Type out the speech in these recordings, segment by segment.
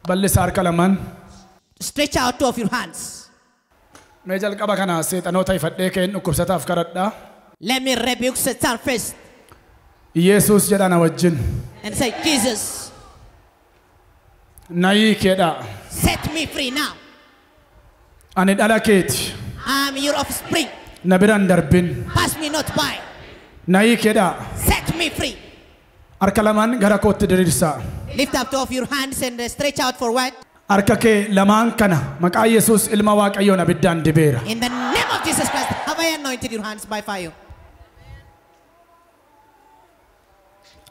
Bal'isa harka lamaan. Stretch out two of your hands. Mee jalqaba kana seexanoota ifadhee keen dhukkubsataaf kadhadhaa. Let me rebuke Satan first. Yesuus jedha na wajjin. And say, Jesus, Na hiiki jedhaa. set me free now. Ani dhala keeti. I am your offspring. Na biraan darbin. Pass me not by. Na hiiki jedhaa. Set me free. Harka lamaan gara kootti diriirsaa. Lift up two of your hands and stretch out forward. Harka kee lamaan kana maqaa Yesuus ilma Waaqayyoon abiddaan dibeera. In the name of Jesus Christ, have I anointed your hands by fire?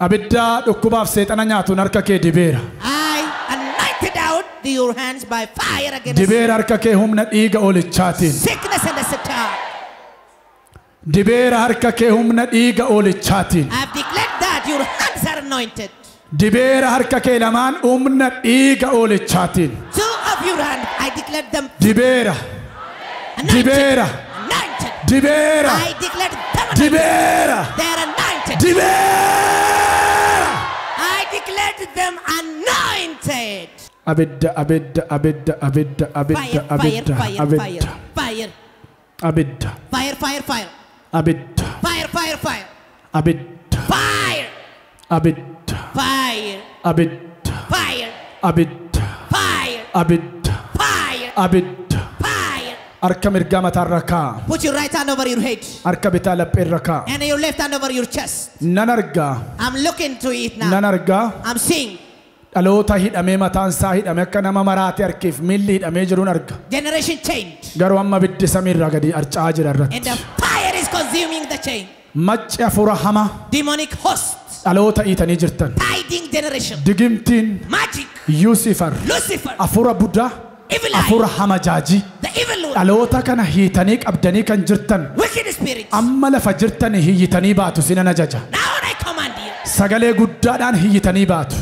Abidda dhukkubaaf seexana nyaatuun harka kee dibeera. I anointed out your hands by fire against Dibeera harka kee humna dhiiga oolichaatiin. sickness and the Satan. Dibeera harka kee humna dhiiga oolichaatiin. I have declared that your hands are anointed. Dibeera harka kee lamaan humna dhiiga oolichaatiin. Two of your hands, I declared them Dibeera. anointed. Dibeera. Anointed. Dibeera. I declared them anointed. Dibeera. They are anointed. Dibeera. I declared them anointed. Abidda, abidda, abidda, abidda, abidda, Fire, fire, abidda, fire, fire, abidda, fire, abidda, fire, fire, fire, abidda, fire, fire, fire, abidda, fire, abidda, fire, abidda, fire, abidda, fire, abidda, fire, abidda. fire. Harka mirgaa mataarra kaa'a. Put your right hand over your head Harka bitaa lapheerra kaa'a. and your left hand over your chest. Nan argaa, I'm looking to it now. nan argaa. I'm seeing Dhaloota hidhamee mataan isaa hidhame akka nama maraate harkiif miilli hidhamee jiruun arga. generation change. Garuu amma abiddi samiirraa gadi harca'aa jira And irratti. the fire is consuming the chain. Macci hafuura hamaa Demonic host, dhaloota hiitanii jirtan. tiding generation, Digimtiin magic, Yuusifar, Lucifer, hafuura budaa, evil eye, hafuura hamajaajii. the evil one, Dhaloota kana hiitanii qabdanii kan jirtan wicked spirits. amma lafa jirtan hiyyitanii baatu sinan ajaja. Now I command you. Sagalee guddaadhaan hiyyitanii baatu.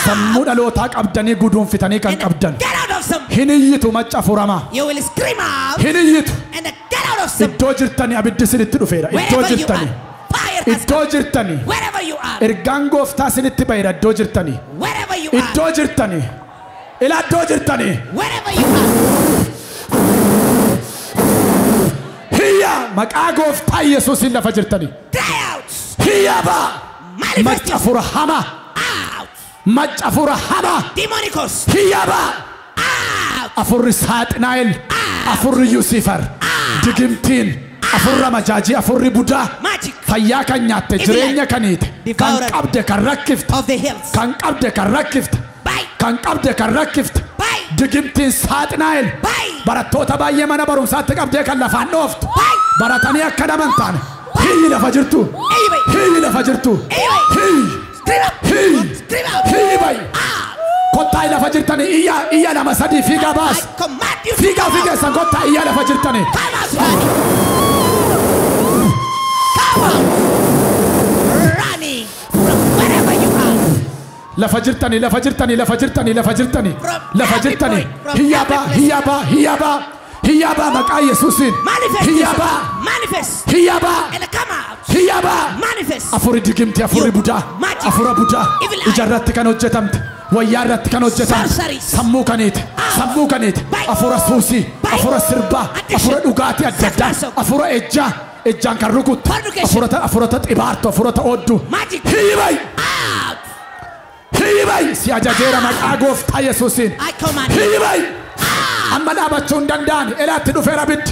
Sammuu dhalootaa qabdanii guduunfitanii kan And qabdan. get out of some. Hin iyyitu macca hafuuramaa. You will scream out Hin iyyitu. and get out of some. Iddoo jirtanii abiddi sinitti dhufeera. Iddoo Wherever you jirtanii. are, fire has Iddoo come. jirtanii. Wherever you are, Ergaan gooftaa sinitti ba'eera iddoo jirtanii. wherever you are, Iddoo jirtanii. Ilaa iddoo jirtanii. wherever you are, Hiyya maqaa gooftaa Yesuusiin lafa jirtanii. cry out, Hiyya baa. manifest Macca hafuura hamaa. out, Macca hafuura hamaa. demonic host, Hiyya baa. out, Afurri Saaxinaa'el. Afurri Yuusifar. Digimtiin. Afurra majaajii. Afurri budaa. magic Fayyaa kan nyaatte jireenya kan hiite. Kan qabde kan rakkifte. of the hills. Kan qabde kan rakkifte. Bye, Kan qabde kan rakkifte. bye, Digimtiin Saaxinaa'el. bye, Barattoota baay'ee mana barumsaatti qabdee kan lafaan dhooftu. bye. Baratanii akka naman taane. Hiyyi lafa jirtu. Anyway, Hiyyi lafa jirtu. anyway, Hiyyi. scream out, Hiyyi. scream out, Hiyyi bayi. out. Kottaa lafa jirtanii iyya iyya lama sadii fiigaa baas. I command you to Fiigaa come out. fiigeessan kottaa iyya lafa jirtanii. Come out, running. Come out, running from wherever you are. Lafa jirtanii lafa jirtanii lafa jirtanii lafa jirtanii From lafa every jirtanii. point, from Hiyya every baa place. hiyya baa hiyya baa hiyya baa maqaa Yesuusiin. Manifest Hiyya yourself. baa Manifest hiyya baa and come out. hiyya baa. Manifest. Afurri digimti afurri You budaa magic, afura budaa evil eye, ija irratti kan hojjetamte wayyaa irratti kan hojjetamte Sorceries. sammuu kaniiti sammuu kaniiti Bye. afura suusii Bye. afura sirbaa Addiction. afura dhugaatii adda addaa Sexual. afura ejjaa ejjaan kan rukuttu Fornication. afurata afurata xibaartu afurata odduu Magic. hiyyi bayi Out. hiyyi bayi si ajajeera maqaa gooftaa Yesuusiin I command you. hiyyi bayi amma dhaabachuu hin danda'an elaatti dhufeera abiddi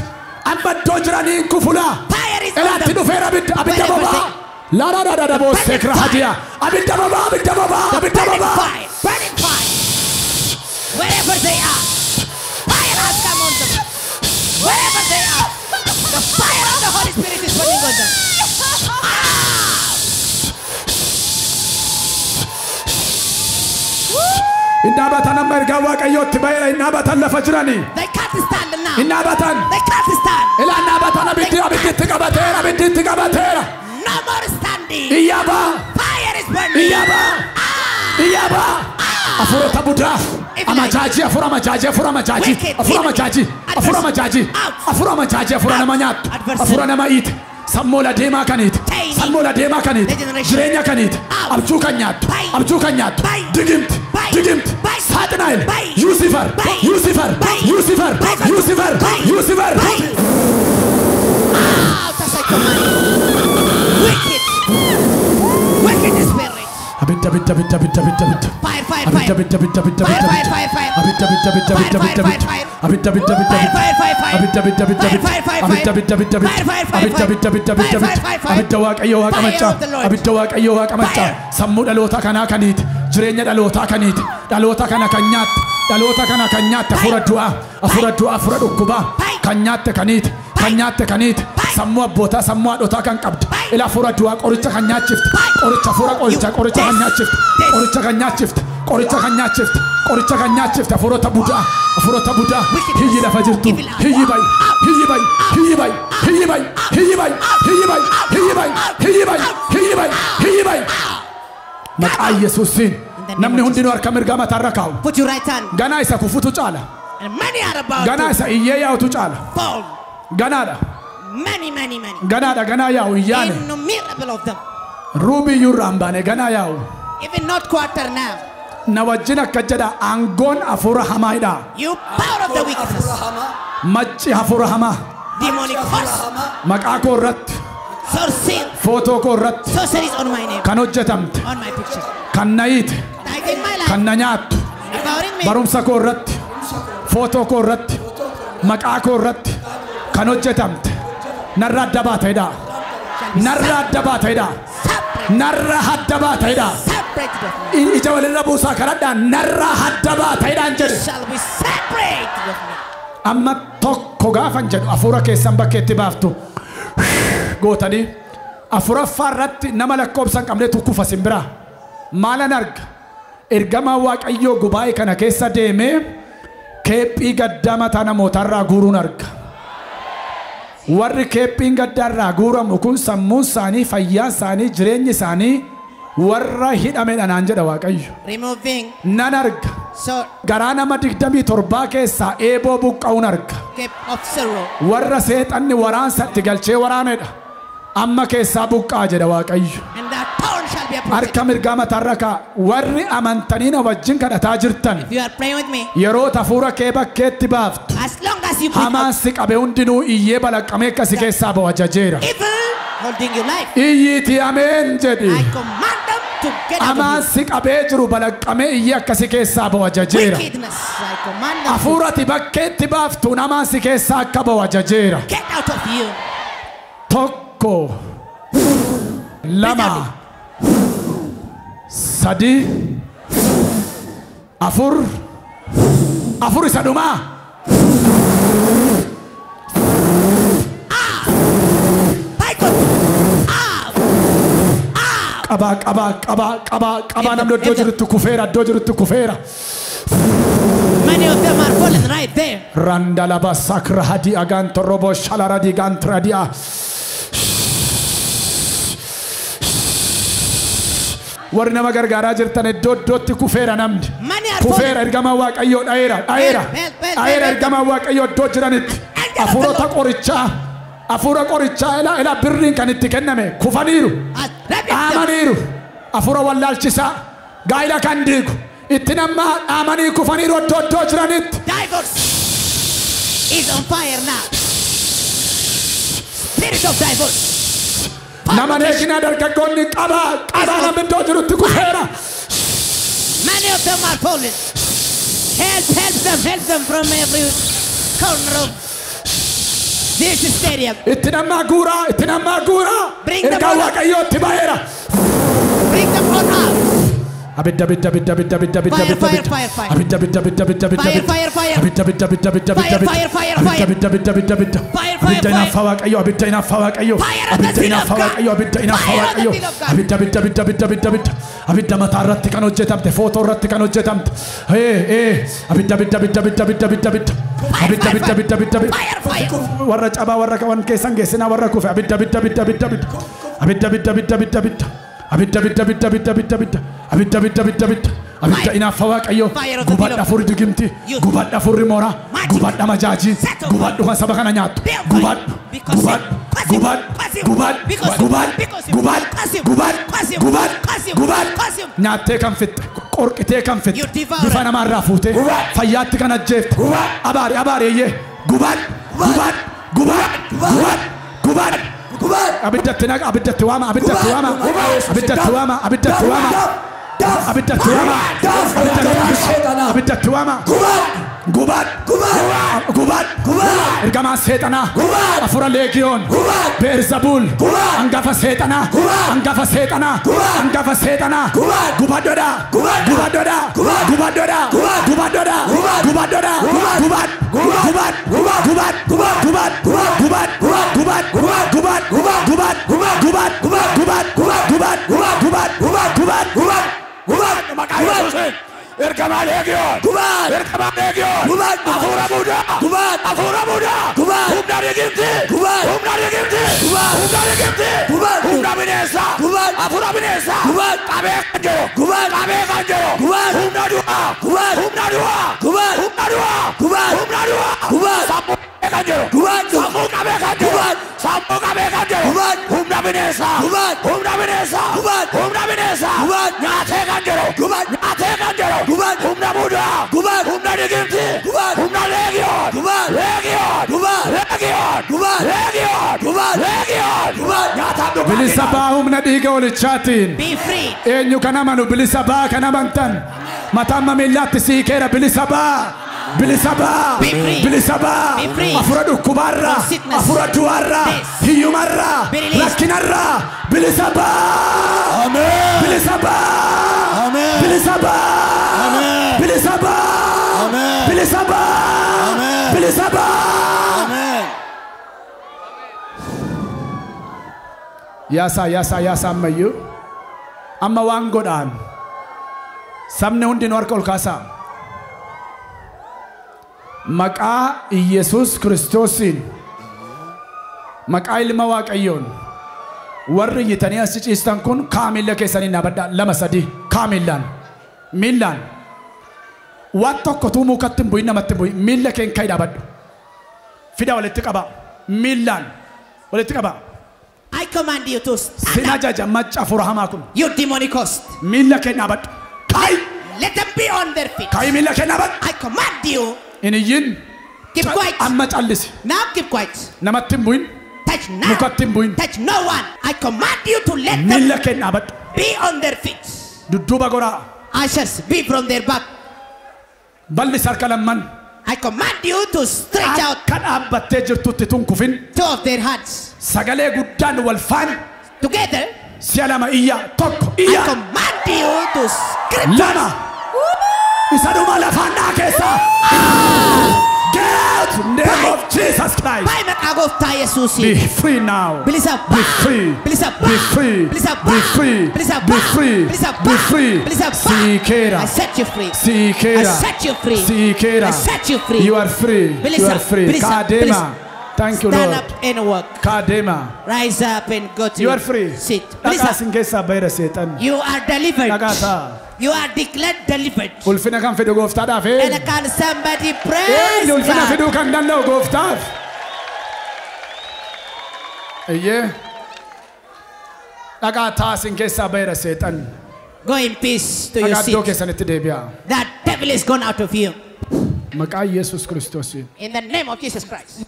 amma iddoo jiranii hin kufulaa Fire is on Elaatti them. dhufeera abidda abidda Wherever bobaa. La la la la boossee Burning hadiya. Abidda bobaa abidda bobaa abidda Burning bobaa. fire. Burning fire. Wherever they are. Fire has come on them. Wherever they are. The fire of the Holy Spirit is burning on them. Out. Hin dhaabatan amma ergaa Waaqayyootti ba'eera hin dhaabatan lafa jiranii. They can't stand now. Hin dhaabatan. They can't stand. Ilaa hin dhaabatan abiddi abiddi itti qabateera abiddi itti qabateera. No more standing. Iyya baa Fire is burning. iyya baa iyya baa. Afurota budaa. Amajaajii afura amajaajii afura amajaajii afura amajaajii afura amajaajii afura amajaajii afura nama nyaattu afura nama hiite. Sammuu deemaa kaniiti sammuu deemaa kaniiti jireenya kaniiti abjuu kan nyaattu abjuu kan nyaattu digimti digimti Saatanaa'el. Lucifer. Lucifer. Lucifer. Lucifer. Lucifer. Out as I command. Wicked. Wicked spirit. Abidda abidda abidda abidda abidda abidda. Fire, fire, Abidda fire. abidda abidda abidda Fire, abidda fire, abidda. fire, fire. Abidda abidda abidda Fire, abidda fire, abidda fire, abidda. fire. Abidda abidda abidda Fire, abidda. fire, fire, fire. Abidda abidda abidda Fire, abidda. fire, fire, Abidda fire. abidda abidda abidda. Fire, fire, fire, Abidda fire. abidda abidda abidda Fire, abidda. fire, fire, fire. Abidda Waaqayyo Waaqa Fire maccaa. of the Lord. Abidda Waaqayyo Waaqa maccaa. Fire. Sammuu dhaloota kanaa kaniiti. Jireenya dhalootaa kaniiti. Dhaloota kana kan nyaatte. Dhaloota kana kan nyaatte. Hafuura du'aa. Hafuura du'aa. Hafuura dhukkubaa. Kan nyaatte kaniiti. Kan nyaatte kaniiti. Sammuu abbootaa sammuu haadhotaa kan qabdu. Ila hafuura du'aa qoricha kan nyaachifte. Qoricha hafuura qoricha qoricha kan nyaachifte. Qoricha kan nyaachifte. Qoricha kan nyaachifte. Qoricha kan nyaachifte. Hafuurota budaa. Hafuurota budaa. Hiyyi lafa jirtu. Hiyyi bayi. Hiyyi bayi. Hiyyi bayi. Hiyyi bayi. Hiyyi bayi. Hiyyi bayi. Hiyyi bayi. Hiyyi bayi. Hiyyi bayi. Hiyyi bayi. Maqaa Yesuusiin namni hundinuu harka mirgaa mataarra kaa'u. Put your right hand. Ganaa isa kufutu caala. And many are about Ganaa to isa iyyee yaa'utu caala. fall. Ganaadha. Many, many, many. Ganaadha ganaa yaa'u hin yaane. Innumerable of them. Ruubiyyuu irraa hin baane ganaa yaa'u. Even not quarter now. Na wajjin akka jedha aangoon hafuura hamaadha. You power of the wickedness. Macci hafuura hamaa. Demonic force. Maqaa koo irratti Sorcery. footoo koo irratti Sorceries on my name. kan hojjetamte On my picture. kan na hiite Like in my life. kan na nyaattu Devouring me. barumsa koo irratti footoo koo irratti maqaa koo irratti kan hojjetamte narra adda baatedha. Narra adda baatedha. Separate. Narra adda baatedha. Separated of me. Ija walirra buusaa kadhadhaa narra adda baatedhaan jedhe. Shall be separated of me. Amma tokko gaafan jedhu hafuura keessan bakkeetti baaftu gootanii afuraffaa irratti nama lakkoobsa hin qabnetu kufa simbiraa. Maalan arga? Ergamaa Waaqayyoo gubaa'ee kana keessa deemee keephii gaddaa mataa namootarraa guuruun arga. Warri keephiin gaddaarraa guuramu kun sammuun isaanii, fayyaan isaanii, jireenyi isaanii warra hidhamedha naan jedha Waaqayyo. Removing. Nan arga. So Garaa nama 27 keessaa eeboo buqqa'uun arga. cape of sorrow. Warra seexanni waraansa itti galchee waraanedha. Amma keessaa buqqaa jedha Waaqayyo. And that thorn shall be uprooted. Harka mirgaa mataarra kaa'a. Warri amantanii na wajjin kadhataa jirtan If you are praying with me, yeroo hafuura kee bakkeetti baaftu as long as you put hamaan up si qabe hundinuu iyyee balaqqamee akkasi keessaa ba'u ajajeera. evil holding your life, Iyyiitii ameen jedhi. I command them to get out Hamaan of si qabee jiru balaqqamee iyyee akkasi keessaa ba'u you. ajajeera. Wickedness, I command them to Hafuurati bakkeetti baaftuun hamaan si keessaa akka ba'u ajajeera. get out of you. Tokko, lama, sadi, afur, afur isa dhumaa. I could out. Out. Qabaa qabaa qabaa qabaa qabaa namni iddoo jirutti kufeera iddoo jirutti kufeera. Many of them are fallen right there. Randalaba sakra hadi aganto robo shalaradi gantradia. Warri nama gargaaraa jirtan iddoo iddootti kufeera namni. Many are Kufeera fallen. ergamaa Waaqayyoo dha'eera dha'eera Help, help, dha'eera help. ergamaa Waaqayyoo iddoo jiranitti. Angel of the Hafuurota Lord. qorichaa hafuura qorichaa ilaa ilaa birriin kan itti kenname kufaniiru. Rebuke them. Dhaamaniiru. Hafuura wallaalchisaa gaa'ila kan diigu itti nama dhaamanii kufaniiru iddoo iddoo jiranitti. Divorce is on fire now. Spirit of divorce. Nama neekinaa dargaggoonni qabaa qabaa namni iddoo jirutti kufeera. Many of them are fallen. Help, help them from every corner of this stadium. Itti namaa guuraa itti namaa guuraa. Bring them Ergaa all up. Waaqayyootti ba'eera. Bring them all out. Abidda abidda abidda abidda abidda abidda Fire, abidda fire, abidda. fire, fire. Abidda abidda abidda abidda abidda Fire, abidda. fire, fire. Abidda abidda abidda abidda abidda Fire, abidda. fire, fire, Abidda fire. abidda abidda abidda abidda. Fire, fire, Abidda fire. inaaffaa Waaqayyo abidda inaaffaa Waaqayyo. Fire of the Abidda zeal of inaaffaa God. Waaqayyo abidda inaaffaa Fire of the Waaqayyo. zeal of God. Abidda abidda abidda abidda abidda abidda. Abidda mataa irratti kan hojjetamte footoo irratti kan hojjetamte. Ee ee abidda abidda abidda abidda abidda abidda abidda. Fire, Abidda fire, abidda abidda abidda abidda. Fire, fire. Warra cabaa warra qaban keessan geessinaa warra kufe abidda abidda abidda abidda abidda. Abidda abidda abidda abidda abidda. Abidda abidda abidda abidda abidda abidda. Abidda abidda abidda abidda. Abidda Fire. inaaffaa Waaqayyo. Fire of the Gubadha zeal of afurri digimti. You. Gubadha afurri mooraa. Magic. Gubadha majaajii. Settle. Gubadhu kan saba kana nyaattu. Be on fire. Gubadhu. Because Gubadhu. Cause him. Gubadhu. Cause him. Gubadhu. Because him. Gubadhu. Because him. Gubadhu. Cause him. Gubadhu. Cause him. Gubadhu. Cause him. Gubadhu. Cause him. Nyaattee kan fixxe. Qorqitee kan fitte. Bifa namaarraa fuutee. Fayyaatti kan ajjeefte. Abaari abaari eeyyee. Gubaan gubaan gubaan gubaan gubaan. Abiddatti naqa abiddatti waama abiddatti waama abiddatti waama abiddatti waama abiddatti waama abiddatti waama gubaan gubaan gubaan ergamaa seexanaa afura leegiyoon beelzebuul hangafa seexanaa hangafa seexanaa hangafa seexanaa gubadhodhaa gubadhodhaa gubadhodhaa gubadhodhaa gubadhodhaa gubaan gubaan gubaan gubaan gubaan gubaan gubaan gubaan gubaan gubaan gubaan gubaan gubaan gubaan gubaan maqaa Yesuusiin ergamaa leegiyoon ergamaa leegiyoon hafuura budaa hafuura budaa humna rigimti humna rigimti humna rigimti humna bineensaa hafuura bineensaa qabee kan jiru qabee kan jiru humna du'aa humna du'aa humna du'aa humna du'aa sammuu qabee kan jiru sammuu qabee kan jiru sammuu qabee kan jiru humna bineensaa humna bineensaa humna bineensaa nyaatee kan jiru nyaatee kan jiru humna budaa humna rigimti humna leegiyoon leegiyoon leegiyoon leegiyoon leegiyoon nyaataan dhugaa bilisa baa humna dhiiga olichaatiin eenyu kan amanu bilisa baa kan amantan mataan miillaatti siikeera bilisa baa bilisa baa bilisa baa afura dhukkubaarraa afura du'aarraa hiyyumarraa rakkinarraa bilisa baa bilisa baa bilisa baa bilisa baa bilisa baa bilisa baa. Yaasa yaasa yaasa ammayyuu amma waan godhaan sabni hundinuu harka ol kaasaa. Maqaa Iyesuus Kiristoosiin maqaa ilma Waaqayyoon warri iyyitanii as ciistan kun kaa miilla keessanii dhaabadhaa 2 3 kaa miillaan miillaan waan tokko tuu mukatti hin bu'in namatti hin bu'in miilla keen ka'i dhaabadhu fida walitti qaba miillaan walitti qaba. I command you to stand Sin ajaja macca hafuura hamaa kun. You demonic host. Miilla keen dhaabadhu. Ka'i. Let them be on their feet. Ka'i miilla keen dhaabadhu. I command you. In iyyin. Keep quiet. Amma callisi. Now keep quiet. Namatti hin bu'in. Touch now. Mukatti hin bu'in. Touch no one. I command you to let them miilla keen dhaabadhu. Be on their feet. Dudduuba goraa. Ushers, be from their back. Bal'isi harka lamman. I command you to stretch out. Akka dhaabbattee jirtutti tun kufin. Two of their hands. Sagalee guddaan wal faana. Together. Si'a 2 iyya 1 iyya. I command you to scream. 2. Isa dhuma lafaan dhaa keessaa. Get name of Jesus Christ. By maqaa gooftaa Yesuusiin. Be free now. Bilisa Be free. Bilisa Be free. Bilisa Be free. Bilisa Be free. Bilisa Be free. Bilisa Siikeera. I set you free. Siikeera. I set you free. Siikeera. I set you free. You are free. Bilisa You are free. Bilisa Kaadema. Thank you, Stand Lord. up and walk. Kaadema. Rise up and go to You are free. Sit. Dhaqaa Bilisa. sin keessaa bayra seexan. You are delivered. Dhaqaa taa. You are declared delivered. Ulfina kan fidu gooftaadhaaf. And can somebody praise Eenyu ulfina God? fiduu kan danda'u gooftaaf. Eeyyee. Dhaqaa taa sin keessaa bayra seexan. Go in peace to your Dhaqaa iddoo seat. keessanitti deebi'aa. That devil is gone out of you. Maqaa Yesuus Kiristoosiin. In the name of Jesus Christ.